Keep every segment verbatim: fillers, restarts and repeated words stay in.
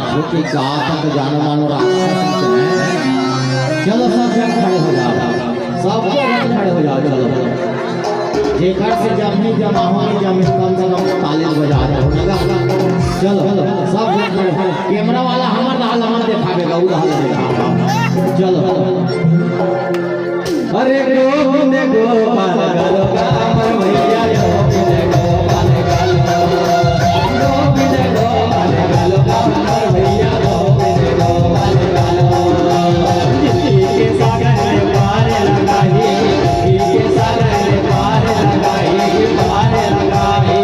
जो कि का तक जानो मानो राक्षस है। चलो सब जन खड़े हो जाओ, सब जन खड़े हो जाओ। चलो, जेकर से जमही जमाहो नहीं जमही, कम से कम ताली बजा दो। चलो, सब जन खड़े हो। कैमरा वाला हमर दाल हमर देखावे का, उ दाल देखावे। चलो। अरे गोविंद गोपाल गालो गा हमर भैया, गोविंद गोपाल गालो। गोविंद गोपाल गालो गा हमर भैया, गोविंद गोपाल गालो। जिंदगी के सागर में पार लगाई, जिंदगी के सागर में पार लगाई, पार लगाई।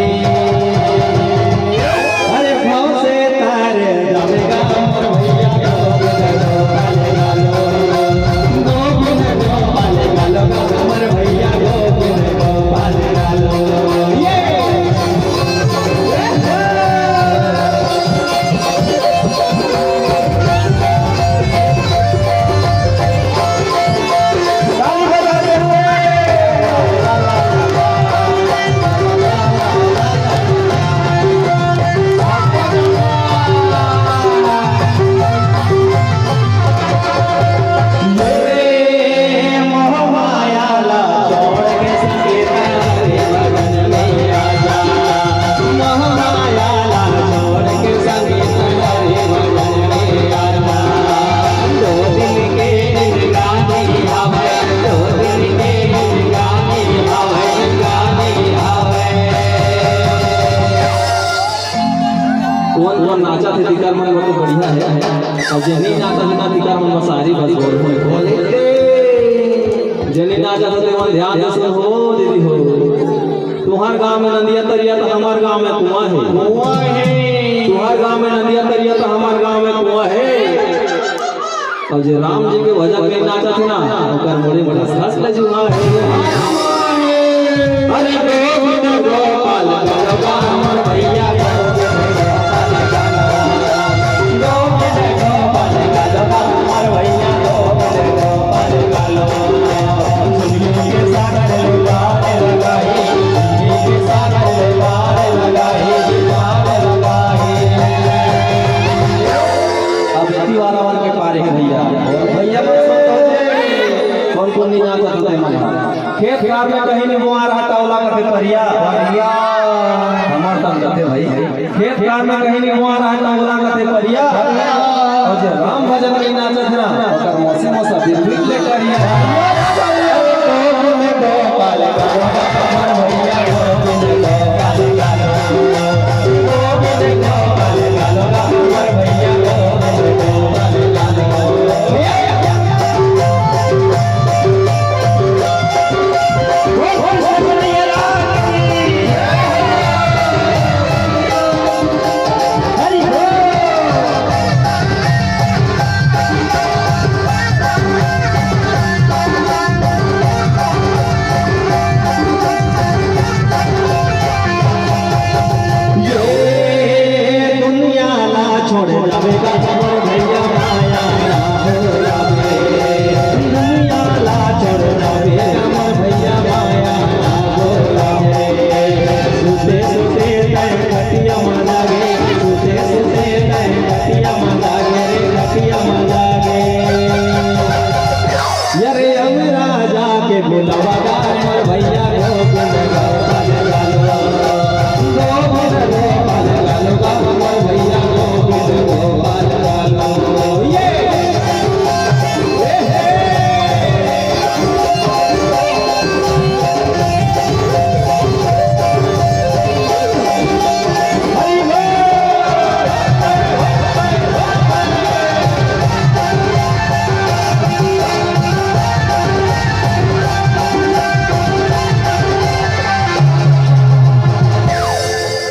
अरे भाव से तारे जावेगा हमर भैया, गोविंद गोपाल गालो। गोविंद गोपाल गालो, हमर भैया गोविंद गोपाल गालो। ये। कोन कोन नाचत हे, तिकर मन बर तो बढ़िया हे। अउ जे नइ नाचत हे ना, तिकर मन बर सारी बस बोल होय। जे नइ नाचत हे, तेमन ध्यान से सुन हो, दीदी हो। तुंहर गांव में नंदिया तरिया त हमर गांव में कुआं हे। कुआं हे। तुंहर गांव में नंदिया तरिया त हमर गांव में कुआं हे। अउ जे राम जी के भजन में नाचत हे ना, ओकर मुड़ी में घसघस ले जुआं हे। अरे गोविंद गोपाल गालो गा हमर भैया, गोविंद गोपाल गालो। गोविंद गोपाल गालो गा हमर भैया, गोविंद गोपाल गालो। जिंदगी के सागर में पार लगाई, जिंदगी के सागर में पार लगाई, पार लगाई। अब एती वाला मन के पार हे भैया। भैया मन सुन तो जे, कौन कौन नहीं जानता था मन। खेत खार में कहीं नहीं बोआ रहा, तौला कथे परिया। परिया। हमार तन कथे भाई। खेत खार में कहीं नहीं बोआ रहा, तौला कथे परिया। अउ जे राम भजन में नाचत हे ना, ओकर मौसी मौसा बिल्कुल ले करिया। ये दुनिया ला छोड़ जावे का हमर भैया, माया ना हो जावे। दुनिया ला छोड़ जावे हमर भैया, माया ना हो जावे। सुते सुते तय खटिया मा जागे, सुते सुते तय खटिया मा जागे रे, खटिया मा जागे। अरे हम राजा के बुलावा गा हमर भैया, गोविंद गोपाल गालो। गोविंद गोपाल गालो गा हमर भैया, गोविंद गोपाल गालो। ये। ए हे। हरि बोल।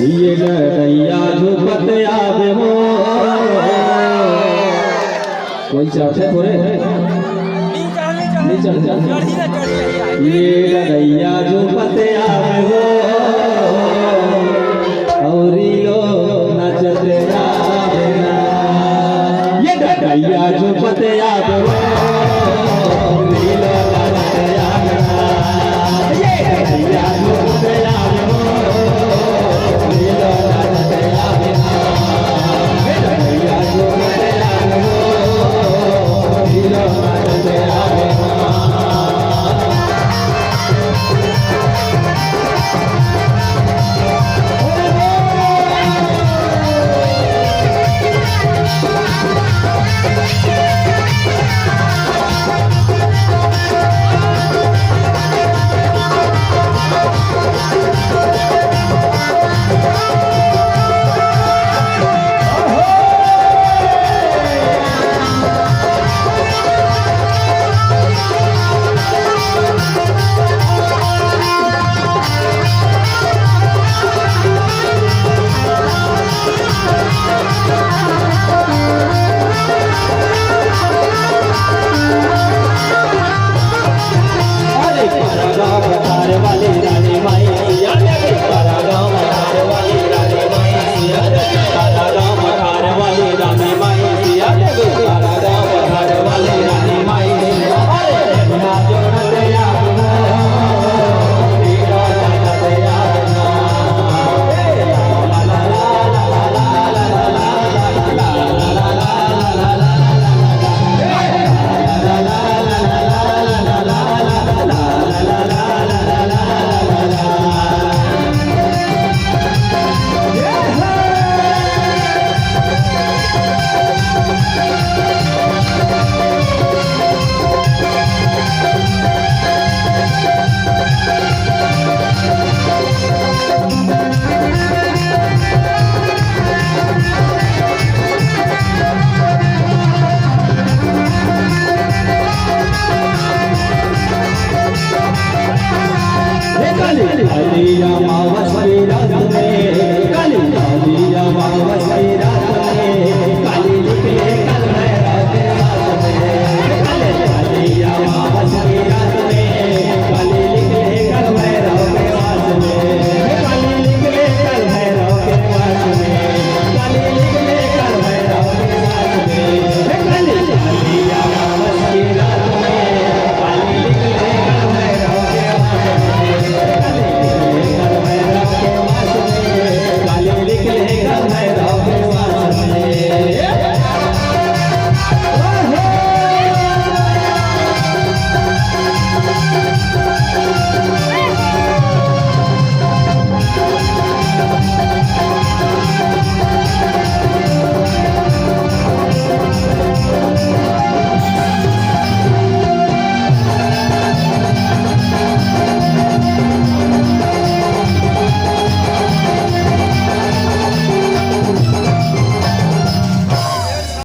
ये डडैया झूपत आवे हो। कोई चढ़थे थोरे? नहीं चढ़थे। ये डडैया झूपत आवे हो। अउरी ओ नचत आवे ना। ये डडैया झूपत